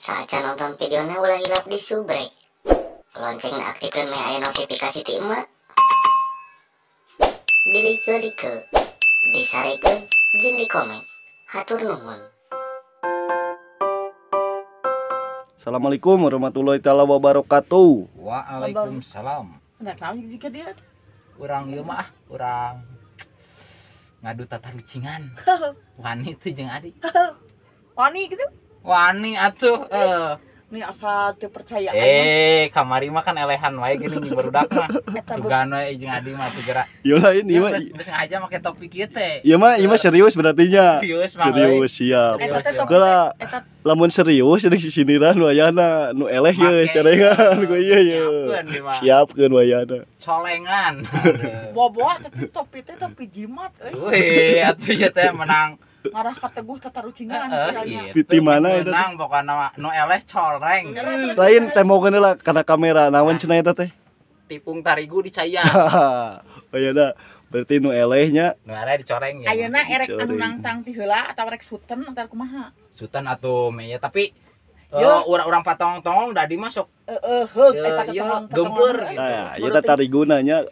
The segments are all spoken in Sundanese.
Saacan nonton videona ulah hilap di subrek. Lonceng aktifkan meh aya notifikasi ti emak. Di like-like, disarekeun jeung di komen. Hatur nuhun. Assalamualaikum warahmatullahi taala wabarakatuh. Waalaikumsalam. Enggak tahu jika dia urang ieu mah urang ngadu tatarucingan. Wani teh jeung adik. Wani gitu? Wani atuh. Nih asa teu percaya. Kamari mah kan elehan wae geuning jeung barudak mah. Sugan we jeung adi mah teu gerak. Ieu lain ieu mah. Geus ngaja make topik ieu teh. Ieu mah serius berarti nya. Serius mah. Serius siap. Geura lamun serius jeung sisiniran wayahna nu eleh ye carengan ku ieu ye. Siapkeun wayahna. Colengan. Bobo teh topi teh topi jimat euy. Wih, atuh ieu teh menang. Ngarah ka teguh tatarucingan sia. Di mana eta? Menang pokona nu eleh coreng. Lain tembokeun heula kana kamera naon cenah eta teh? Tipung tarigu dicaya. Wayahna berarti nu eleh nya. Nu eleh dicoreng ya. Ayeuna erek anu nangtang ti heula atawa rek suten antar kumaha? Suten atuh meh tapi urang-urang patong-tong dadi masuk. Heeh, heug patong-tong gempeur gitu. Nah, ieu teh tariguna nya.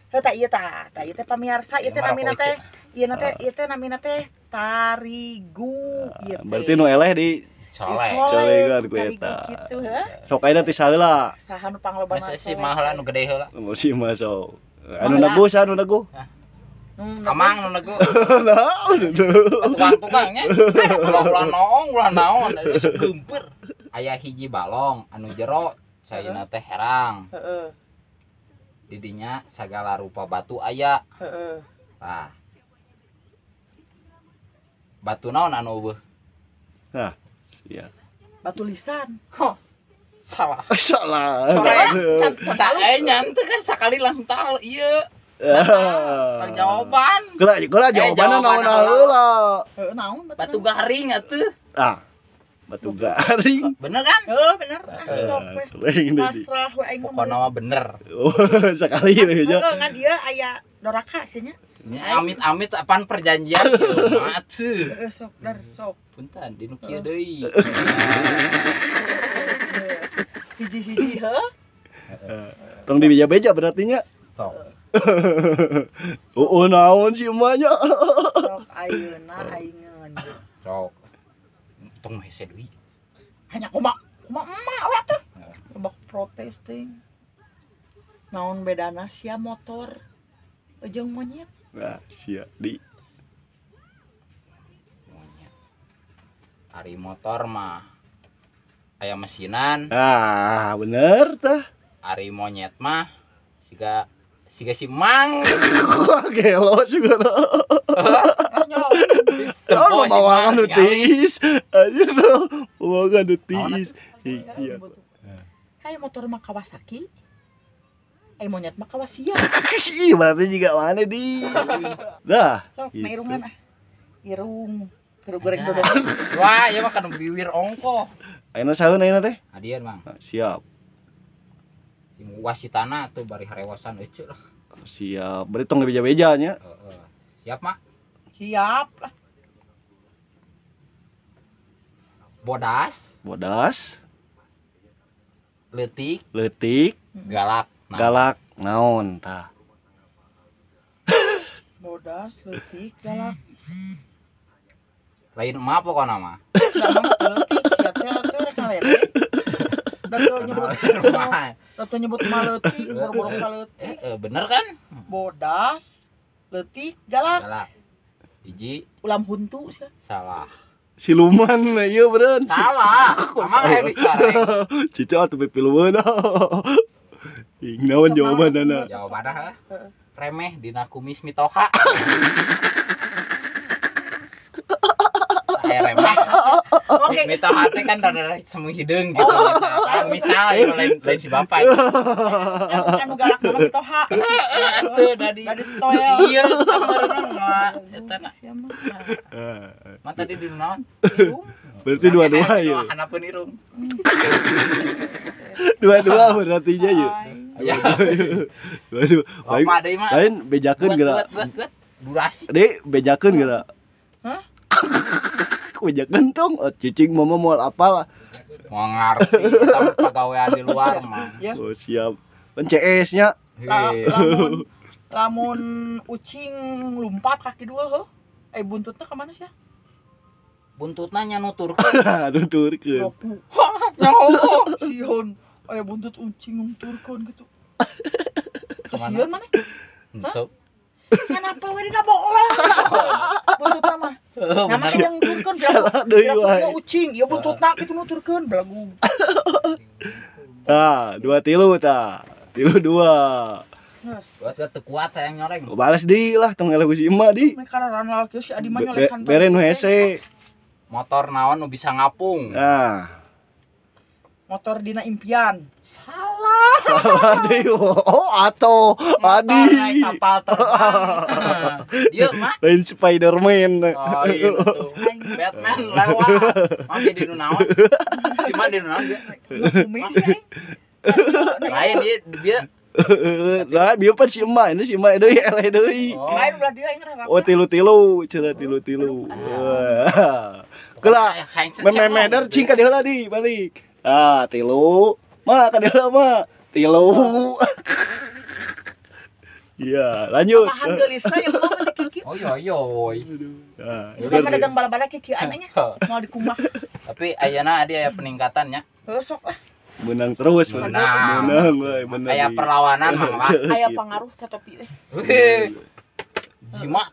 Heuh tah ieu tah, tah ieu teh pamiarsa ieu teh namina teh. Ieu teh ieu teh namina teh tarigu ieu teh. Berarti nu eleh di colengan ku eta. Kitu heuh. Sok ayeuna ti saheula. Saha nu panglobana? Si mah heula nu gede heula. Si mah sok. Anu nego saha nu nego? Amang nu nego. Tukang-tukang nya. Ulah naon, ulah naon, gempeur. Aya hiji balong anu jero caina teh herang. Heeh. Didinya sagala rupa batu aya. Heeh. Tah. Batu naon anu eueuh? Hah, iya. Batu lisan. Huh. Salah. Salah. Sae nyantu kan sakali langsung tahu ieu. Jawaban. Geura jawabanna naon heula. Heeh, naon batu garing atuh. Ah. Batu garing. Bener kan? Heeh, bener. Sok we. Pasrah we aing. Pokona mah bener. Sakali we nya. Heeh, ngan ieu aya doraka sia nya. Amit-amit apaan perjanjian ieu mah atuh. Heeh, sok dar sok. Punten di nu kieu deui. Hiji-hiji heuh. Tong dibeja-beja berarti nya. Tong. Oh, naon sih emaknya. Sok ayeuna aingeun. Sok. Tong hese deui. Hanya kumaha kumaha emak we atuh. Coba protes teh. Naon bedana sia motor jeung monyet? Nah, sia di monyet. Ari motor mah aya mesinan. Ah, bener tah. Ari monyet mah siga siga si mang. Gelo juga. Oh, bawakan nu tiis. Anjir, bawakan nu tiis. Iya. Hai motor mah Kawasaki. Ai monyet mah Kawasia. Ih, berarti juga mana di. Dah. Sok na irungan ah. Irung. Keur goreng dodol. Wah, ieu mah kan biwir ongkoh. Ayeuna saeun ayeuna teh? Adian, Mang. Siap. Sing wasitana atuh bari harewasan euceu lah. Siap. Berarti tong beja-beja nya. Heeh. Siap, Mak? Siap lah. Bodas. Bodas. Leutik. Leutik. Galak. Naon. Galak naon tah. Bodas, leutik, galak. Lain emak pokona mah. Sama leutik sia teh atuh rek ngaledek. Da teu nyebut da teu nyebut mah leutik, boro-boro ka leutik. Bener kan? Bodas, leutik, galak. Galak. Hiji ulam huntu sia. Salah. Siluman ieu beureun. Salah. Amang aya dicoreng. Cica atuh pipilueun. Ing naon jawabanana? Jawabanna heuh. Remeh dina kumis mitoha. Remeh. Oke. Mitoha teh kan rada semu hideung gitu misalkan. Misal ieu lain si bapak. Anu galak mah mitoha. Atuh dadi toel. Ieu sameureunan mah eta na. Mah tadi di naon? Irung. Berarti dua-dua ieu. Hanapeun irung. Dua-dua berarti nya ieu. Waduh. Lain bejakeun geura. Durasi. Dek bejakeun geura. Hah? Bejakeun tong. Oh, cicing mama moal apal. Mau ngarti eta pagawean di luar mah. Oh siap. Pan CS nya. Lamun ucing lompat kaki dua heuh. Buntutna ka mana sih ya? Buntutna nya nuturkeun. Nuturkeun. Nya heuh. Sieun aya buntut ucing nuturkeun gitu. Sieun maneh? Henteu. Kenapa we dina bohong? Buntutna mah. Nama sih yang nuturkeun belagu. Ucing, ieu buntutna kitu nuturkeun belagu. Tah, 2-3 tah. 3-2. Buat teu kuat hayang nyoreng. Balas di lah tong eleh ku si emak di. Karena kieu si Adi mah nyolekan. Bere nu hese. Motor naon nu bisa ngapung? Nah. Motor dina impian. Salah. Salah deui. Oh, atau Adi. Naik kapal terbang. Ieu mah lain Spiderman. Oh, iya tuh. Batman lewat. Mah di nu naon? Si mah di nu naon dia? Lain dia. Lah, bieu pan si emak, ini si emak deui eleh deui. Lain ulah dia yang ngarep. Oh, tilu-tilu, cenah tilu-tilu. Keula, memeder cing ka dieu heula di balik. Ah, tilu. Ma ka dieu heula mah. Tilu. Iya, lanjut. Pahan geulisna ya mah mah kiki. Oh iya iya woi. Nah, sudah dagang bala-bala kikian nya. Mau dikumbah. Tapi ayeuna adi aya peningkatannya. Heuh sok lah. Menang terus, menang we, bener. Aya perlawanan mah lah. Aya pangaruh teh topi teh. Wih. Jimat.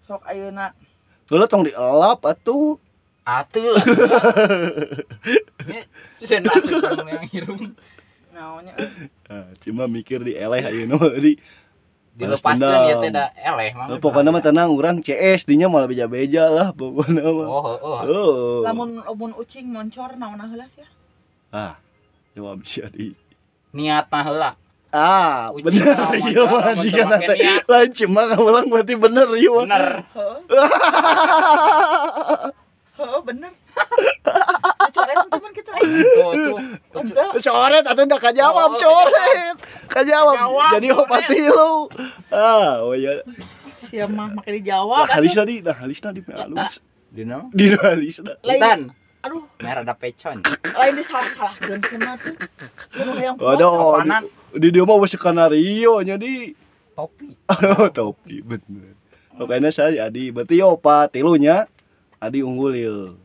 Sok ayeuna. Heula tong dielap atuh. Atuh lah. Ini sen atuh yang hirum. Naonnya euy. Cuma mikir di eleh ayeuna mah di dilepaskeun ieu teh da eleh mah. Pokona mah tenang urang CS dinya moal beja-beja lah pokona mah. Oh heueuh. Lamun lamun ucing moncor naonna heula sia? Ah, jawab sia di. Niatna heula. Ah, bener ieu mah jika nanti lain cuma ngaulang berarti bener ieu mah. Bener. Heeh, bener. Coret teman kita. Tuh. Coret atuh udah kajawab, coret. Kajawab. Jadi opat tilu. Ah, oh iya. Sia mah make dijawab. Nah, halisna di, nah halisna di alus. Dina? Dina halisna. Intan. Aduh, merah ada pecon. Lain disalah-salahkeun kumaha tuh. Sia hayang. Waduh, di dia mah wes skenario nya di topi. Topi bener. Pokoknya saya Adi, berarti opat tilunya. Adi unggul ieu.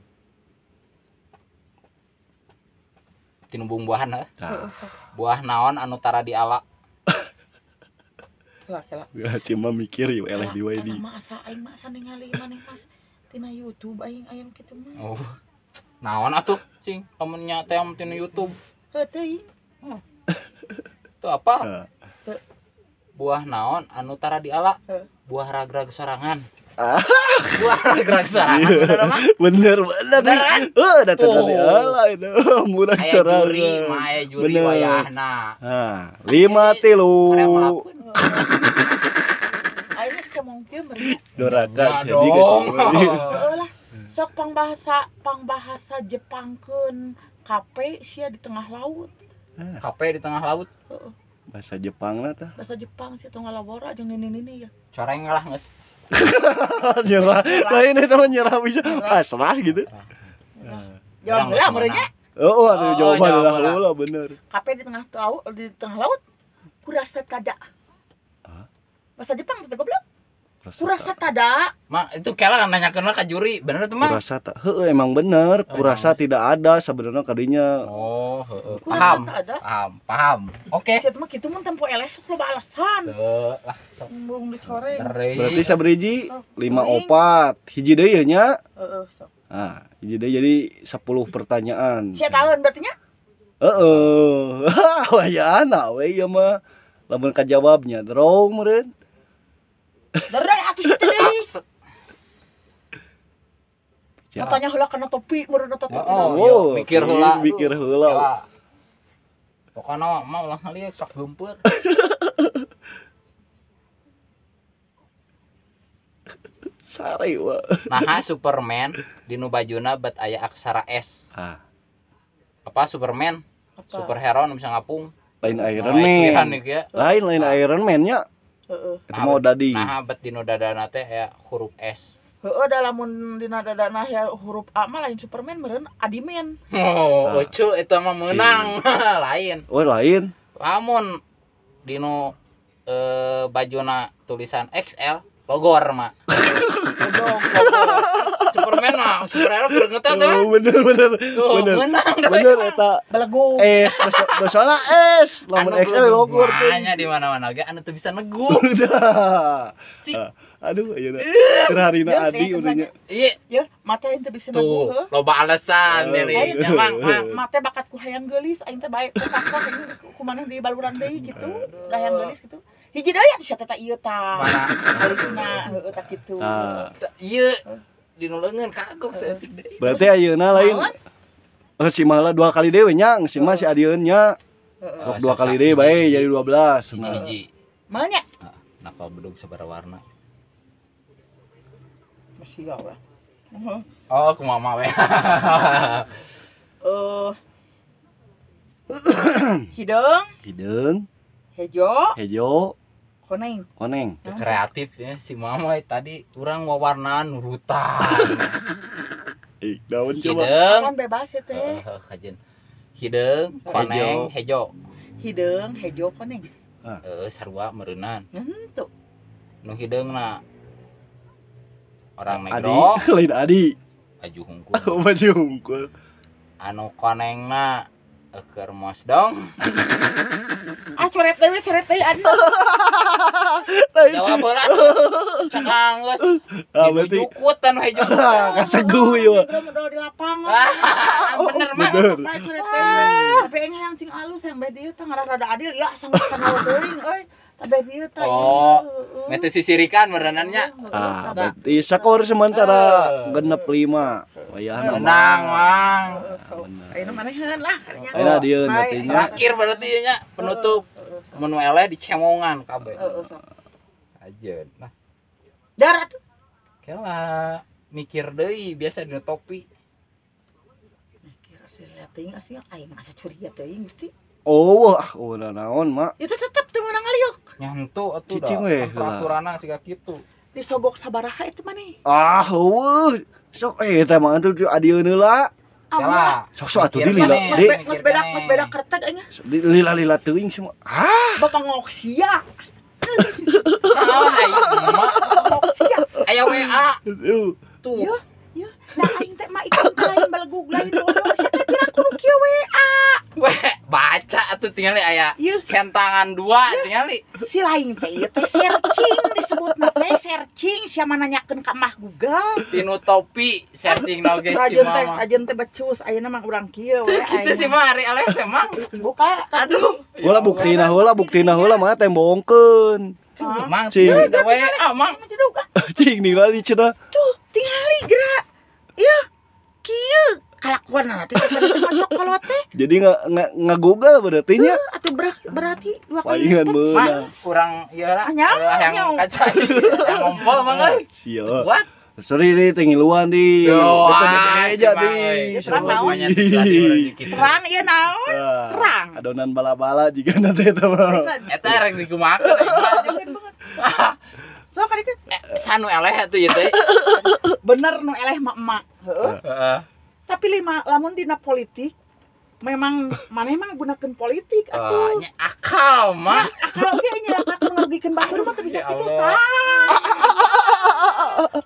Tinu buah-buahan heuh. Buah naon anu tara diala? Kela. Ya cuma mikir ieu eleh di wae di. Mah asa aing mah asa ningali maneh pas tina YouTube aing aya kitu mah. Oh. Naon atuh cing lamun nya teh tina YouTube. Heuh teuing. Tuh apa? Teu. Buah naon anu tara diala? Buah ragrag sorangan. Ah, Buah ragrag sorangan bener bener. Beneran? Heuh, da teu diala itu murah Aya juri, sorangan. mah aya juri Bener. wayahna. Nah, 5-3. Aing geus cemong kieu meureun. Doraka Nah, jadi dong. Heeh lah. Sok pangbahasa Jepangkeun kape sia di tengah laut. Kape di tengah laut. Heeh. Bahasa Jepang lah tah. Bahasa Jepang sia tong ngalawara jeung nini-nini ya. Coreng lah geus. Nyerah. Lain itu mah nyerah bisa pasrah gitu. Jawab heula meureun nya. Oh, aduh Oh, jawaban jawab lah heula. heula bener. Kape di tengah laut, di tengah laut. Kurasa tada. Hah? Bahasa Jepang teh goblok. Kurasa tada. Ma, itu kela kan nanyakeun lah ka juri, bener tuh, Mang? Kurasa tak, heueuh emang bener. Kurasa tidak ada sebenarnya kadinya. Oh, heeh. Kurasa Paham. tak ada. Paham, paham. Oke. Sia mah kitu mun tempo eleh sok loba alasan. Tuh, lah sok Belum dicoreng. teri. Berarti sabriji 5-4. Hiji deui ye nya. Heeh, sok. Nah, hiji deui jadi 10 pertanyaan. Sia taeun berarti nya? Heeh. Wayana we ieu mah. Lamun kajawabnya draw meureun. Darah atuh sia teh deui. Ya. Katanya heula kana topi meureun eta topi. Oh, Oh, yo, mikir heula. Mikir heula. Kela. Pokokna mah ulah ngalieu sok geumpeur. Sare wa. Naha Superman di nu bajuna bet aya aksara S. Ah, Apa Superman? Apa? Superhero nu bisa ngapung. lain Iron Oh, Man. nih ya. Lain lain Iron Man nya. Heeh. Itu mau dadi. Naha bet di nu dadana teh aya huruf S. Heeh, da lamun dina dadana ya huruf A mah lain Superman meureun Adimen. Oh, lucu eta mah meunang. Lain. Oh, lain. Lamun dino bajuna tulisan XL logor mah. Superman mah superhero beungeut teh. Oh, bener. Bener. Menang bener eta. Belegu. S, soalna S, lamun XL logor teh. Nya di mana-mana ge anu teu bisa neguh. Aduh, ayeuna. Keur harina Adi udahnya. Iya, ya, mata aing teu bisa neguh heuh. Loba alasan deui. Emang mate bakat ku hayang geulis aing teh bae ku aing ku maneh di baluran deui gitu. Da hayang geulis gitu. Hiji deui atuh sia teh ieu tah. Geulisna heueuh tah kitu. Ieu dinu leungeun kagok saeutik deui. Berarti ayeuna lain. Si Mala 2 kali deui nya, si mah si adieun nya. Sok 2 kali deui bae jadi 12. Hiji. Mah nya? Nakal bedug sabaraha warna. Masih gawe. Oh, kumaha we. Hideung, hideung, hejo, koneng. Koneng. Kreatif ya si mama tadi urang wawarnaan nurutan. Ih, daun coba. Hideung. Kan bebas ya teh. Heeh, kajen. Hideung, koneng, hejo. Hideung, hejo, koneng. Heeh, sarua meureunan. Henteu. Nu hideungna orang negro. Adi, lain Adi. Baju hungkul. Oh, baju hungkul. Anu konengna keur mos dong. Ah, coret deui anu. Jawab heula. Cenah geus. Ah, berarti jukut anu hejo. Kateguh ieu. Modal di lapangan. Bener mah. Bener. Coret deui. Tapi engge yang cing alus yang bae dieu teh ngarah rada adil ya sang kenal teuing euy. Tapi dieu teh. Oh, mete sisirikan merenannya. Ah, berarti skor sementara 6-5. Wayahna menang, Mang. Ayeuna manehan lah kayaknya. Ayeuna dieun berarti nya. Terakhir berarti nya penutup. Mun eleh dicemongan kabeh. Heeh, sok. Ajeun. Nah. Darat. Kela mikir deui biasa dina topi. Mikir asih teuing asih aing asa curiga teuing Gusti. Oh, ah, oh naon, Mak. Itu tetep teu meunang ngaliuk. Nyantu atuh da. Peraturanna siga kitu. Disogok sabaraha itu maneh? Ah, heueuh. Sok eta mah atuh adieun heula. Kela. Sok atuh di lila. Mas beda kerteg aing. Lila-lila teuing semua. Ah, bapak ngok sia. Naon aing mah? Ngok sia. Aya WA. Tuh. Ya, nah aing teh mah ikut lain belegug lain bodoh. Sia teh kira kudu kieu WA. Weh, baca atuh tingali aya centangan 2 tingali. Si lain teh ieu teh searching disebutna teh searching sia mah nanyakeun ka mah Google. Tinu topi searching oge si mama. Ajeun teh becus ayeuna mah urang kieu we. Kitu si mah ari aleh teh mang. Buka. Aduh. Heula buktina heula mah tembongkeun. Mang cing da WA mang. Cing ningali cenah. Tuh tingali gerak. Ieu kieu kalakuan nanti teh kolot teh. Jadi nggak Google berarti nya. Atuh berarti 2 kali lipat. Kurang ieu lah. Yang kaca yang ngompol mah euy. Sia. Buat. Sorry di tengiluan di. Aja di. Terang ieu naon? Terang. Adonan bala-bala jiga nanti eta mah. Eta rek dikumakeun aing mah. Sok kadikeun. Sanu eleh atuh ieu teh. Bener nu eleh mah emak. Heeh. Heeh. Tapi lima lamun dina politik memang maneh mah gunakeun politik atuh. Nya akal mah. Akal oge nyelakakeun ngarugikeun batur mah teu bisa kitu tah.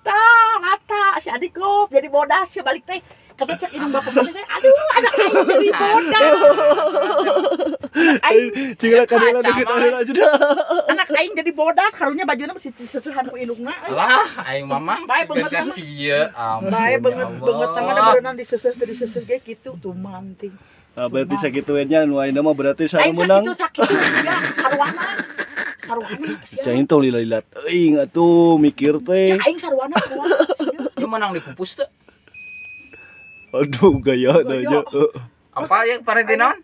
Tah rata si adik kop jadi bodas sia balik teh. Kata cek indung bapak maneh teh aduh anak aing jadi bodas. Aing cing lah kadela deket aja dah. Anak aing jadi bodas karunya bajuna mesti disesuhan ku indungna. Lah aing mamang bae beungeut mah. Ieu ampun. Bae beungeut sama da beureunan diseseh teu diseseh ge kitu tumanting. Nah, berarti sakitu we nya nu ayeuna mah berarti saya menang. Aing sakitu ya sarwana. Sarwana sia. Cing tong lila-lila teuing atuh mikir teh. Cek aing sarwana sarwana. Ieu menang dipupus teu? Aduh gaya nya. Apa yang parenti naon?